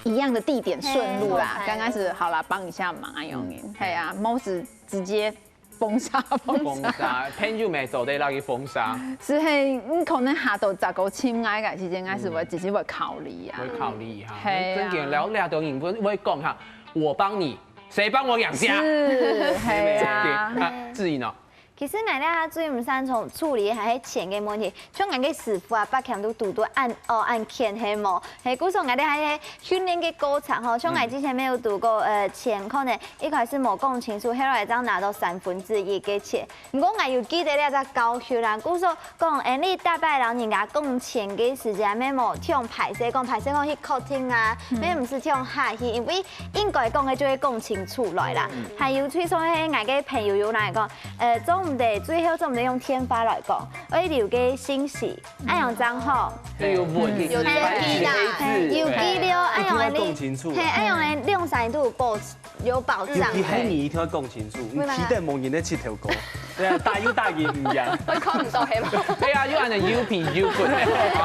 一樣的地點順路啦，係，剛開始好啦，幫一下忙啊，用，係啊，most直接封殺封殺。封殺，朋友乜做得落去封殺。係係，你可能下到十个千，𠊎个時間，𠊎係會自己會考慮啊。會考慮哈。係啊。正經了了，都會會講哈，我幫你，誰幫我養家？係，係啊。啊，志穎哦。其實𠊎這下最毋擅長處理還係錢个問題，像𠊎个師傅啊，八強都堵到恁惡恁譴係無？係，故所𠊎這下訓練个過程吼，像𠊎之前沒有堵過，呃，錢可能 一開始無講清楚，後來正拿到三分之一个錢。毋過𠊎有記得這隻教訓啦，故所講，哎，你逐擺摎人家講錢个時節，乜莫像歹勢講，歹勢講去客廳啊，乜毋使像客氣，因為應該講个就會講清楚來啦。還有最重要係，𠊎个朋友有來講，呃，做毋得，最後做毋得用電話來講，愛留个信息，恁樣正好。有問題，有記錄，有記錄，恁樣你，一定要講清楚啊。係，恁樣你兩三年都有保 有保障。尤其係你一定要講清楚，你期待某人在膝頭哥，對啊，答應答應一樣。我看毋到係嗎？對啊，又按呢又皮又滾，哎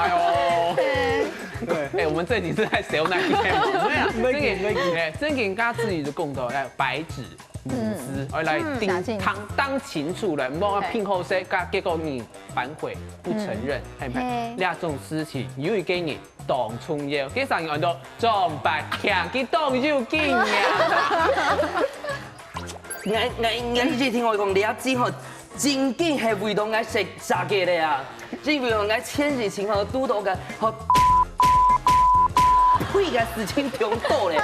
呦。對，哎，我們這集是在笑那一天嗎？沒有啊，正經，正經，哎，正經，剛剛志穎就講到，哎，白紙。嗯，我來定當當清楚了，莫拼好勢，結果你反悔不承認，係不係？這種事情有一個人 當重要，該聲音安到張百強，佢當有經驗。𠊎𠊎𠊎一直聽𠊎講，這隻吼，正經係為到𠊎食炸雞个啊，因為吼，𠊎前日前吼，堵到个，吼，呸个事情忒多咧，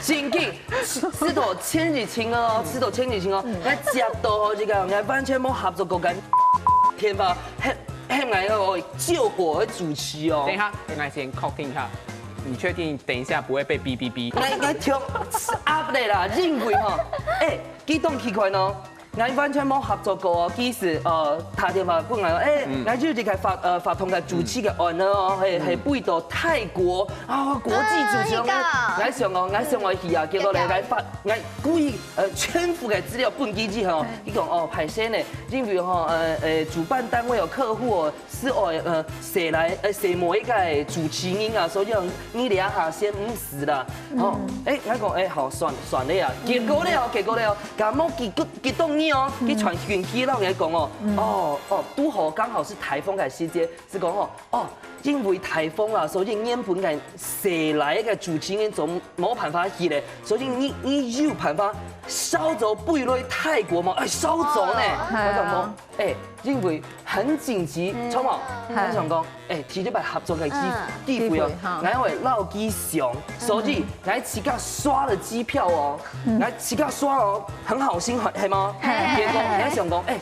正經，試到前日前哦，試到前日前哦，𠊎接到吼，這個，𠊎完全無合作過个電話，係 喊𠊎哦，救火个主持哦。等一下，𠊎先確定一下，你確定等一下不會被嗶嗶嗶？𠊎𠊎忒壓力啦，因為吼，哎，佢當奇怪哦，𠊎完全無合作過哦。其實呃，打電話分𠊎哦，哎，𠊎就這個發呃發通个主持个案哦，係係飛到泰國啊，國際主持人，𠊎想哦，𠊎想愛去啊，結果咧，𠊎發𠊎故意呃全部个資料分佢之後，佢講哦，歹勢呢，因為吼呃呃主辦單位哦，客戶哦。 係愛呃，誰來呃，誰某一個主持人啊，所以講你這下先毋使啦，吼，哎，𠊎講哎，好，算算了啊，結果了，結果了，感冒幾個幾多日哦，佢傳訊息摎𠊎講哦，哦哦，堵好剛好係颱風个時節，係講哦，哦，因為颱風啊，所以原本个誰來个主持人就無辦法去咧，所以你你有辦法燒走飛來泰國嘛？哎，燒走呢，𠊎講無。 哎，因為很緊急，著無？𠊎想講，哎，第一擺合作个機機會哦，𠊎會落機想，所以𠊎自家刷了機票哦，𠊎自家刷哦，很好心，係嗎？結果𠊎想講，哎，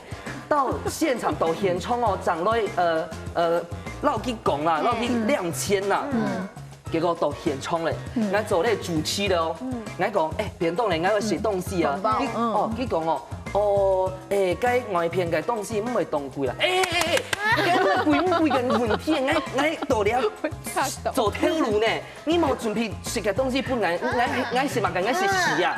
到現場到現場哦，正來呃呃落機講啦，落機兩千啦。 結果到現場咧，𠊎做咧主持了哦。𠊎講，哎，便當咧，𠊎愛食東西啊。佢哦，佢講哦，哦，哎，該外片个東西毋會當貴啦。哎哎哎，該毋貴毋貴个問題，𠊎𠊎到了做頭路呢，你無準備食个東西分𠊎，𠊎𠊎食麼个？𠊎食屎啊！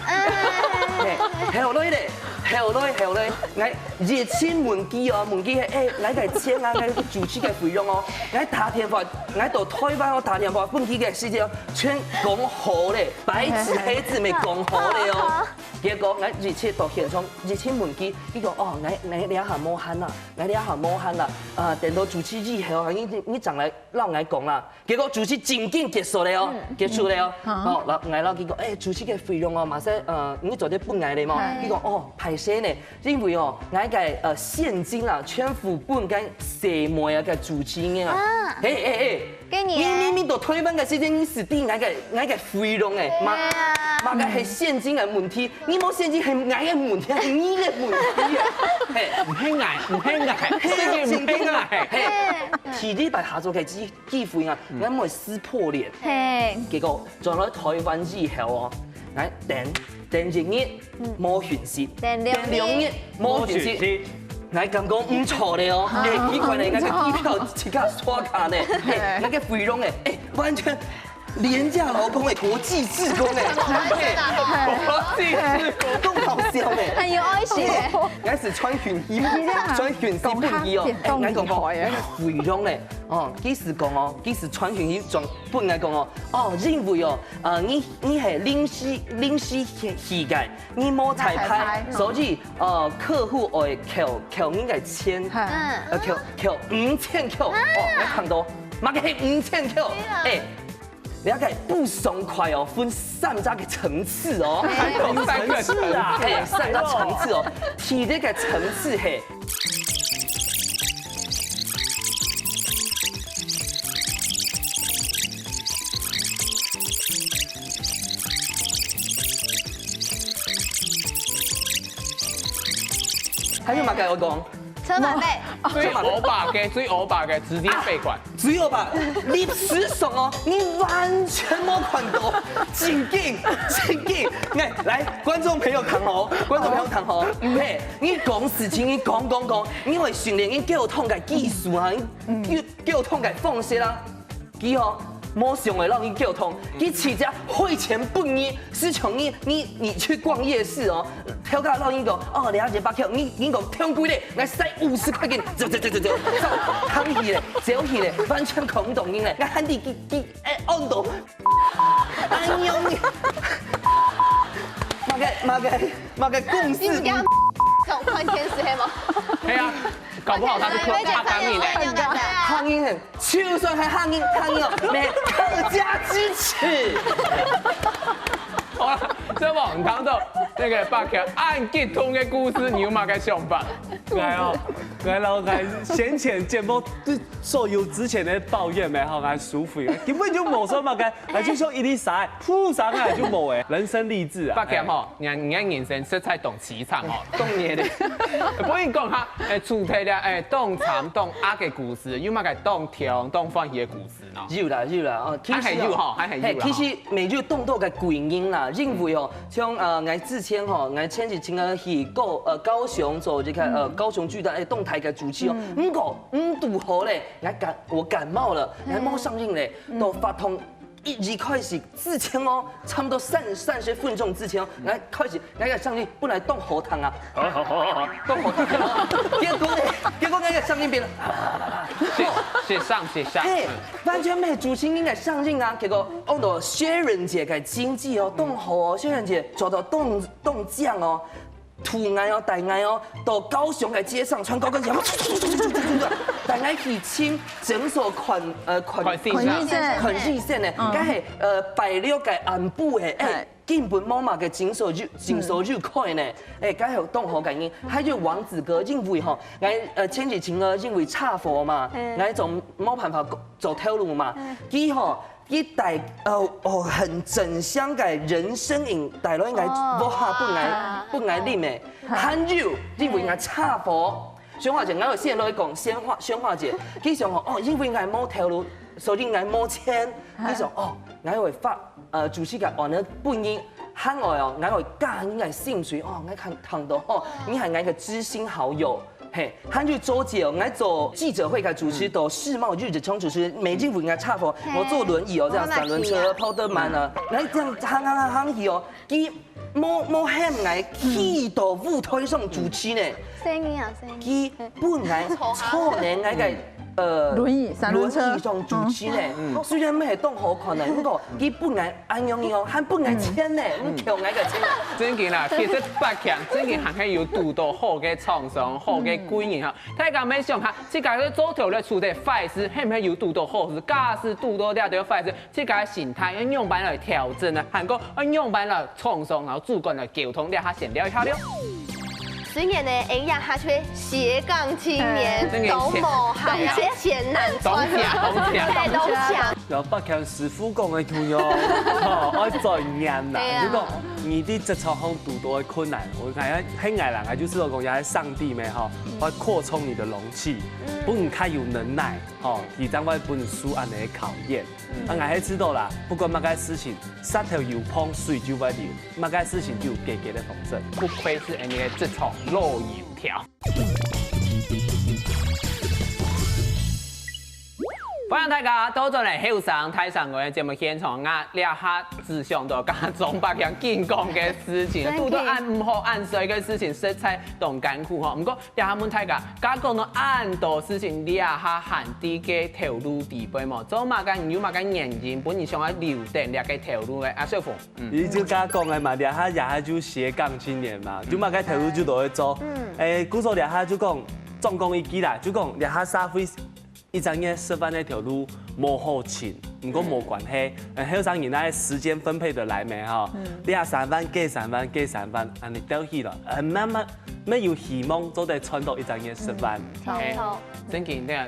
嘿，後來咧，後來後來，𠊎一直問佢哦，問佢，哎，𠊎个錢啊，𠊎主持个費用哦，𠊎打電話。 𠊎到臺灣，𠊎打電話分佢个時節，全講好咧，白紙黑字乜講好咧哦。結果𠊎一直到現場，一直問佢，佢講哦，𠊎𠊎這下無閒啦，𠊎這下無閒啦，啊，等到主持以後，你你正來摎𠊎講啦。結果主持正經結束咧哦，結束咧哦。哦，摎𠊎摎佢講，哎，主持个費用哦，嘛係，呃，你做得分𠊎咧嘛？佢講哦，歹勢呢， 因為哦，𠊎个呃現金啊，全部分該細妹啊个主持人啊。嘿嘿嘿，你明明到臺灣个時間，你係知𠊎个𠊎个費用誒，嘛嘛个係現金个問題，你無現金係𠊎个問題，係你个問題啊。嘿，毋係𠊎，毋係𠊎，嘿，正經毋係𠊎。嘿，第二擺合作个機機會啊，𠊎毋會撕破臉。嘿，結果轉來臺灣以後哦，𠊎等等一日。 無訊息，等兩日無訊息， ，𠊎感覺毋錯咧哦，哎，奇怪咧，𠊎个機票自家刷卡呢，哎，𠊎个費用哎，哎，完全廉價勞工哎，國際志工哎，哎，國際志工。都好笑呢。很有愛心欸。開始穿裙衣，穿裙衣不一哦，哎，𠊎講講，哎，費用呢，哦，幾時講哦，幾時穿裙衣裝，不應該講哦，哦，因為哦，呃，你你係臨時臨時去去个，你無彩排，所以呃，客戶會扣扣你个錢，嗯，呃，扣扣五千塊，哦，你看到，麼个係五千塊，哎。 了解不爽快哦，分三隻个層次哦，還有三個層次啊。哎，三隻層次哦，第一个層次係。還有麼个愛講？車馬費。最歐巴个，最歐巴个，直接罰款。只有吧，歷史上哦，你完全無看到，正經，正經。哎，來，觀眾朋友聽好，觀眾朋友聽好，嘿，你講事情，你講講講，你會訓練你溝通个技術啊，你溝溝通个方式啦。佢哦，無想會讓你溝通，佢直接匯錢分你，就像你你你去逛夜市哦，頭家讓你講，哦，了解八塊，你你講聽幾咧，來塞五十塊錢，走走走走走，走，行去咧，走去咧，完全看毋懂你咧，𠊎喊你去去，哎，按到，哎呦你，麼个麼个麼个公司，你是講總看天使黑嗎？對啊，搞不好他是客他當你的。行業很，就算還行業行業哦，沒客家支持。好了，這網當中那個八條按激動的故事，你有麼个想法？哎哦，來了，來先前節目所有之前的抱怨沒哈，來舒服，根本就無說麼个，來就說一粒啥，鋪啥啊就無哎，人生勵志啊。八條吼，你看你看人生實在當淒慘吼，當年的。不過你講哈，哎，除忒了哎，當慘當惡的故事，有麼个當甜當歡喜的故事呢？有啦有啦，哦，其實哦還係有吼，還係有啦嘿，其實乜有當多个貴人啦，因為哦，像呃，𠊎之前吼，𠊎前幾天啊去高呃高雄做這個呃高雄巨蛋哎動態个主持哦，毋過毋堵好咧，𠊎感我感冒了，𠊎無聲音咧，到發通一一開始之前哦，差不多三三十分鐘之前哦，𠊎開始𠊎个聲音本來當好聽啊，當好聽啊，結果咧，結果𠊎个聲音變了。雪雪上雪下，嘿，完全無主持人个聲音啊！結果講到薛仁傑个經濟哦，當好哦，薛仁傑做到當當靚哦，渡𠊎哦，帶𠊎哦，到高雄个街上穿高跟鞋，帶𠊎去尋診所看呃看看先生看醫生呢，該係呃拜六个暗晡誒，哎。 根本無麼个診所有診所有開呢。哎，該有當好个人，還有王子哥，因為吼，𠊎呃前幾天啊，因為車禍嘛，𠊎做無辦法做頭路嘛，佢吼，佢帶呃哦很正向个人參飲帶來𠊎屋下分𠊎分𠊎啉誒，還有因為𠊎車禍。 宣華姐，𠊎有先來講，宣華宣華姐，佢想講哦，因為𠊎無頭路，所以𠊎無錢。佢想哦，𠊎會發呃主持个案呢本人，還愛哦，𠊎會加你个薪水哦，𠊎看聽到哦，你係𠊎个知心好友。嘿，還有周姐哦，𠊎做記者會个主持，到世貿日日沖主持，每日為𠊎車禍，我坐輪椅哦，這樣三輪車跑得慢啊，來這樣行行行行去哦，佢 無無喊𠊎去到舞台上主持呢，生意啊，生意。佢分𠊎坐呢𠊎个呃輪椅三輪車輪椅上主持呢，雖然毋係當好看呢，毋過佢分𠊎恁樣哦，還分𠊎錢呢，毋扣𠊎个錢。正經啦，其實八強正經還係有堵到好个廠商、好个貴人哈。大家乜想下，自家个做頭路出个壞事，係毋係有堵到好事？假使堵到這條壞事， 自家个心態愛仰般來調整呢？還過愛仰般來廠商，然後主管來溝通，這下先尞一下尞。十年呢，哎呀，他卻斜槓青年，真的都某行業錢難賺，都強都強哎，都強。然後八強師傅講个共樣，吼，愛轉念啦。對啊如果你在職場上堵到个困難，𠊎看係𠊎啦，𠊎就係講，也係上帝咩吼，會擴充你的容器，分你較有能耐，吼，佢正會分你受恁樣个考驗。啊，𠊎係知道啦，不管麼个事情，石頭有碰水就會流，麼个事情就有解決个方式。不愧是𠊎个職場老油條。歡迎大家倒轉來後生大聲公个節目現場啊！這下只想到剛剛鍾伯強緊講个事情，堵到恁毋好恁衰个事情，實在當艱苦吼。毋過這下問大家，剛講到恁多事情，這下還在該頭路底背無？做麼个你有麼个原因，分你想愛留等這个頭路个？阿小鳳，嗯，你就剛剛講个嘛，這下這下就斜槓青年嘛，就麼个頭路就都會做。嗯，誒，故所這下就講，總講一句啦，就講這下社會 一隻月十萬个頭路無好尋，毋過無關係，呃，後生人个時間分配得來咩吼？這三萬、該三萬、該三萬，恁呢鬥起來，呃，慢慢，乜有希望做得賺到一隻月十萬。沒錯。真个，那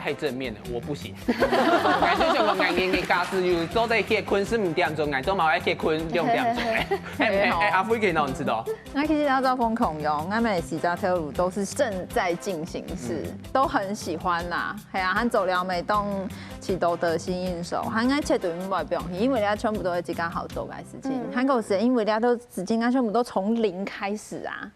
太正面了，我不行。感覺像講，𠊎个假使有做得歇睏十五點鐘，𠊎都嘛愛歇睏六點鐘。哎哎哎，阿輝可以讓你知道。那其實要照風孔用，那每一家頭路都是正在進行式，都很喜歡啦。 係啊，還做了每當時都得心應手，還愛絕對毋會放棄，因為這全部都係自家好做个事情。還有係因為這都自家全部都從零開始啊，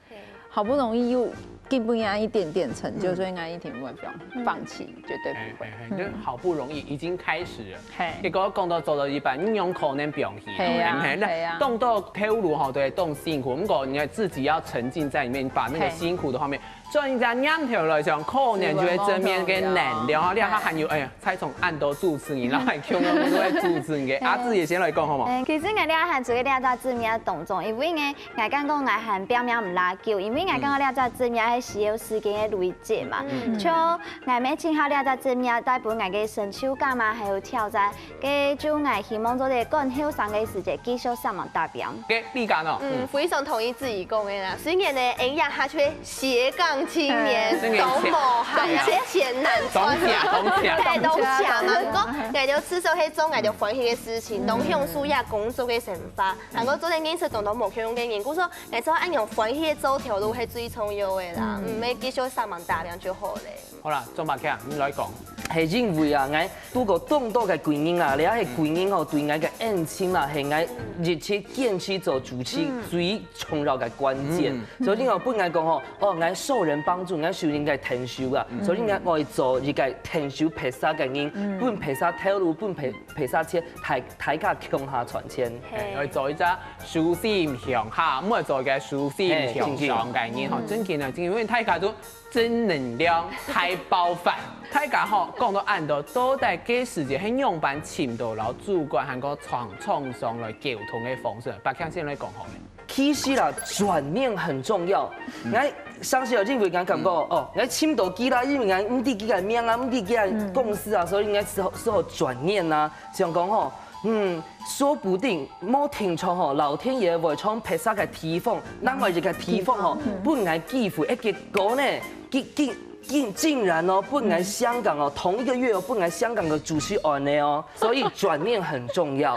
好不容易有基本上一點點成就，所以𠊎一定毋會放放棄，絕對不會。哎，哎，哎，就好不容易已經開始了，嘿，結果講到做到一半，你用可能放棄了，係啊，嘿，係啊那動到頭路吼，對，動辛苦，不過你自己要沉浸在裡面，把那個嘿辛苦的畫面轉一下念頭來想，可能就會正面个能量啊，是，你看還有，哎呀，蔡崇恁多主持人，然後還共樣都會主持人个，阿志也先來講好嗎？嗯，其實𠊎這下做這隻節目當中，因為呢，𠊎感覺𠊎還表演毋罅久，因為𠊎感覺這隻節目係需要時間个累積嘛，像𠊎每盡好這隻節目，帶分𠊎个成就感嘛，還有挑戰，該就𠊎希望做得趕後生个時節繼續上網打拼。給力感哦，嗯，非常同意志怡講个啦。雖然呢，哎呀，他卻斜槓青年，嗯都無閒，錢難賺，當強當強太當強嘛。不過，𠊎就至少係做𠊎就歡喜个事情，當享受這工作个生活。還過做得認識當多無共樣个人，故所，𠊎做恁樣歡喜个做頭路係最重要个啦，嗯，愛繼續上網打拼就好了。好啦，鍾伯強，你來講。係因為啊，𠊎堵過當多个貴人啊，這係貴人吼，對𠊎个恩情啦，係𠊎一直堅持做主持最重要个關鍵。所以你講分𠊎講吼，哦，𠊎受人幫助，𠊎受人个疼惜啊，所以𠊎愛做一個疼惜別儕个人，分別儕頭路，分別別儕錢，大大家共下賺錢。哎，愛做一隻舒心向下，毋愛做一個舒心向上个人吼。真經啊，真經，因為大家都正能量大爆發。大家吼，講到恁多，到底該時節係仰般尋到摎主管還過廠廠商來溝通个方式？伯強先來講好了。其實啦，轉念很重要。𠊎相信啊，因為𠊎感覺哦，𠊎尋到佢啦，因為𠊎毋知佢个名啊，毋知佢个公司啊，所以𠊎只好只好轉念啊，想講吼，嗯，說不定無定著吼，老天爺會從別儕个地方，另外一個地方吼，分𠊎機會，一結果呢，竟竟竟竟然哦，分𠊎香港哦，同一個月哦，分𠊎香港个主持人呢哦，所以轉念很重要。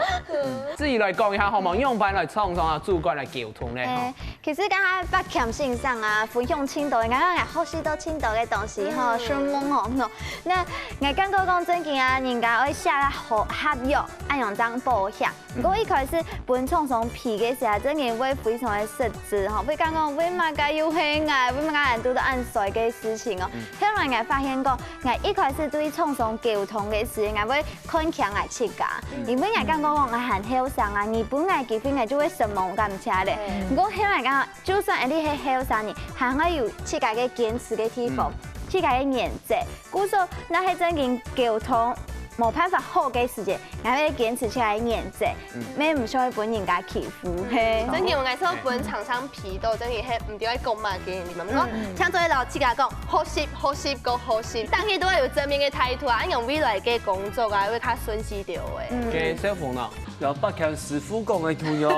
志怡來講一下好無？仰般來創造啊，主管來溝通呢？吼哎，其實剛剛伯強先生啊，分享盡多，剛剛𠊎學習到盡多个東西吼，承蒙吼。那𠊎感覺講真經啊，人家愛寫合合約，恁樣正保險。不過一開始分廠商批个時候，真經會非常个失職吼，會感覺為麼个又係𠊎，為麼个還堵到恁衰个事情哦。後來𠊎發現講，𠊎一開始對廠商溝通个時，𠊎會看輕𠊎自家，因為𠊎感覺講𠊎還後生啊，你分𠊎機會，𠊎就會承蒙感謝咧。不過後來講，就算你係後生人，還愛有自家个堅持个地方，自家个原則。故所，若係真經溝通無辦法好个時節，𠊎會堅持自家个原則，乜毋想愛分人家欺負。嘿，真經，𠊎係分廠商批到，真經係毋知愛講麼个，你知無？講，像做老自家講，學習，學習，過學習，當然都愛有正面个態度啊，恁樣未來个工作啊，會較順序到誒。給小鳳呢？有伯強師傅講个共樣，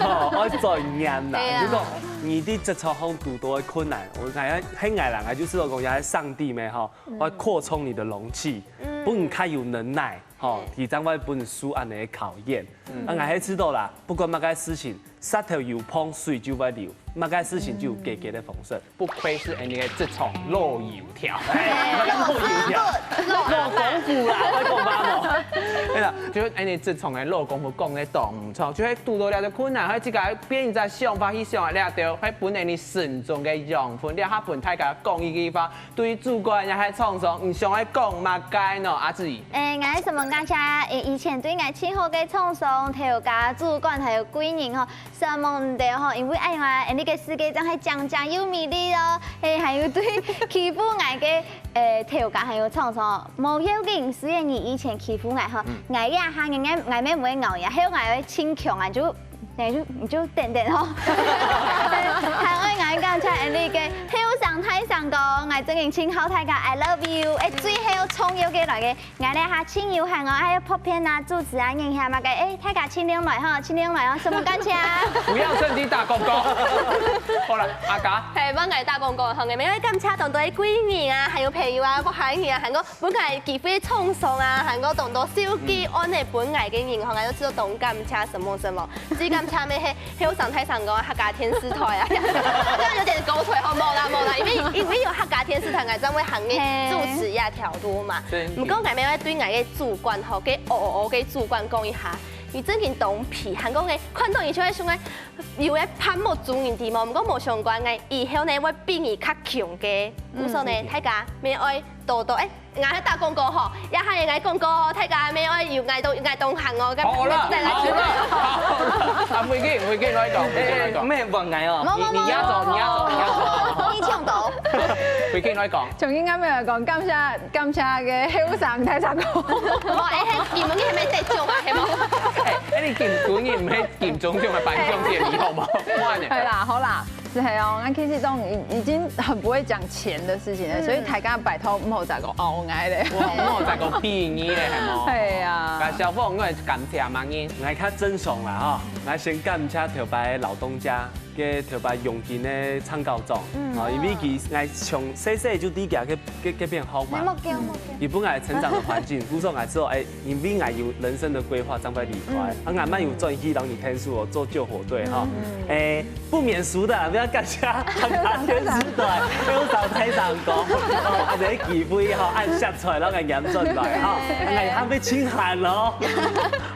吼，愛轉念啦。對啊。如果你在職場上堵到个困難，𠊎係𠊎啦，𠊎就試著講，也係上帝咩吼，愛擴充你的容器，分你較有能耐，吼，佢正會分你受恁樣个考驗。啊，𠊎係試著啦，不管麼个事情，石頭有碰水就會流，麼个事情就有解決个方式。不愧是恁樣个職場老油條。哎，老油條，老功夫啦，會講吧無？哎呀，就係恁樣職場个老公婆講个當毋著，就係堵到這兜困難，還自家變一隻想法去想啊，這兜係分𠊎等成長个養分。這下分大家講一句話，對主管也係廠商，你想愛講麼个呢？阿志。誒，𠊎係問感謝，誒，以前對𠊎盡好个廠商、頭家、主管還有貴人吼，承蒙你兜吼，因為恁樣啊，𠊎這个世界正係靚靚又美麗哦，誒，還有對欺負𠊎个 誒，頭家還有廠商，無要緊，雖然你以前欺負𠊎吼，𠊎這下𠊎𠊎乜毋會咬你，後𠊎會盡強啊，就，你就你就等等吼。還愛𠊎感謝𠊎這个後生大聲公，𠊎真經盡好大家，I love you。誒，最後重要个來个，𠊎這下盡有閒哦，還有拍片啊、主持啊、影響麼个，誒，大家盡量來吼，盡量來哦，承蒙感謝。不要趁機打廣告。好了，阿嘉。係，分𠊎打廣告，好，𠊎乜愛感謝當多个貴人啊，還有朋友啊，屋下人啊，還有 分𠊎機會个廠商啊，還過當多手機安呢分𠊎个人吼，𠊎都知道當感謝什麼什麼。最感謝乜係後生大聲公客家電視台啊，這樣有點狗腿吼，無啦無啦，因為因為有客家電視台，𠊎正會行个主持這條路嘛。毋過𠊎乜愛對𠊎个主管吼，个哦哦个主管講一下，你真經當皮，還講个看到你就會想个，有个盼望做人知無？毋過無相關个，以後呢會比你較強个。故所呢，大家乜愛多多誒。 𠊎係打廣告吼，這下𠊎廣告吼，大家乜愛有𠊎當𠊎當行哦，好啦，好啦，好啦，啊，回敬回敬來講，回敬來講，毋係問𠊎哦，你你壓軸，你壓軸，你壓軸，你搶到，回敬來講。從應該沒有講，感謝感謝个後生大聲公。哦，誒，係，你們你還沒得獎啊，係無？誒，誒，你金今年毋係金鐘獎啊，頒獎典禮好無？哇呢？係啦，好啦。 係哦，𠊎其實都已已經很不會講錢的事情了，所以大家拜託毋好再過拗𠊎咧。哇，毋好再過比你咧，係無？係啊。該小鳳，你會感謝麼人？𠊎較正常啦吼，𠊎先感謝頭擺老東家，个頭擺陽金个長教長，哦，因為佢𠊎從細細就在佢个个个片學嘛。莫叫莫叫。 佢分𠊎成長个環境，故所𠊎知道，誒，因為𠊎有人生个規劃，正會離開。啊，𠊎乜有轉去當你天使哦，做救火隊哈。誒，不免俗的，毋好感謝客家電視台，後生大聲公，哦，啊，這個機會哈，恁惜才，摎𠊎邀轉來哈，𠊎還會盡閒咯。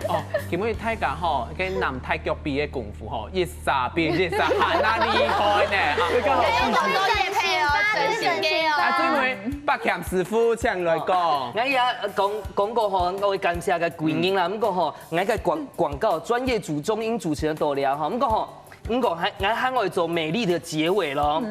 哦，今日大家吼，跟男大腳比个功夫吼，一 啥比一啥還較厲害呢？啊，你看，有當多業配哦，真心个哦。啊，最尾，百強師傅請來講。𠊎也講講過吼，𠊎會感謝个貴人啦，毋過吼，𠊎个廣廣告專業主中英主持人多了吼，毋過吼，毋過還𠊎還愛做美麗的結尾咯。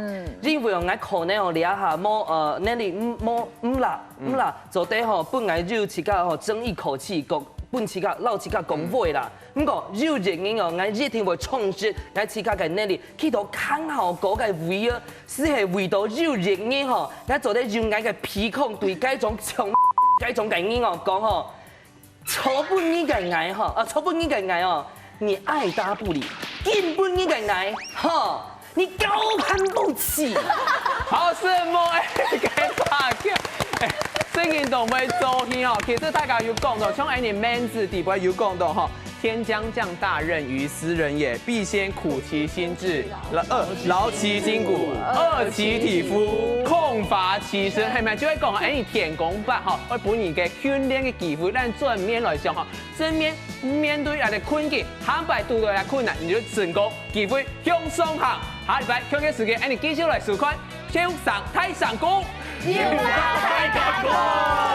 因為哦，𠊎可能哦，這下無呃能力，無無啦無啦，做得吼，分𠊎有自家吼爭一口氣，講分自家摎自家講話啦。 毋過有一日哦，𠊎一定會創出𠊎自家个能力，去到更好个位啊，就係為到有一日吼，𠊎做得用𠊎个鼻孔對該種像該種个人哦講吼，昨晡日个𠊎吼，啊，昨晡日个𠊎哦，你愛答不理，今晡日个𠊎吼， 你高攀不起。好，師母，誒，該大家，誒，聲音都會做戲哦。其實大家有講到，像恁樣面子底背有講到吼，天將降大任於斯人也，必先苦其心志，勞呃勞其筋骨，餓其體膚，空乏其身，係毋係？就會講，誒，你天公伯吼，會分你个訓練个機會，咱正面來想吼， 正面面對恁樣困境，下擺堵到恁樣困難，你就成功，機會向上行。下禮拜共樣个時間，恁樣繼續來收看《後生大聲公》。有話大家講。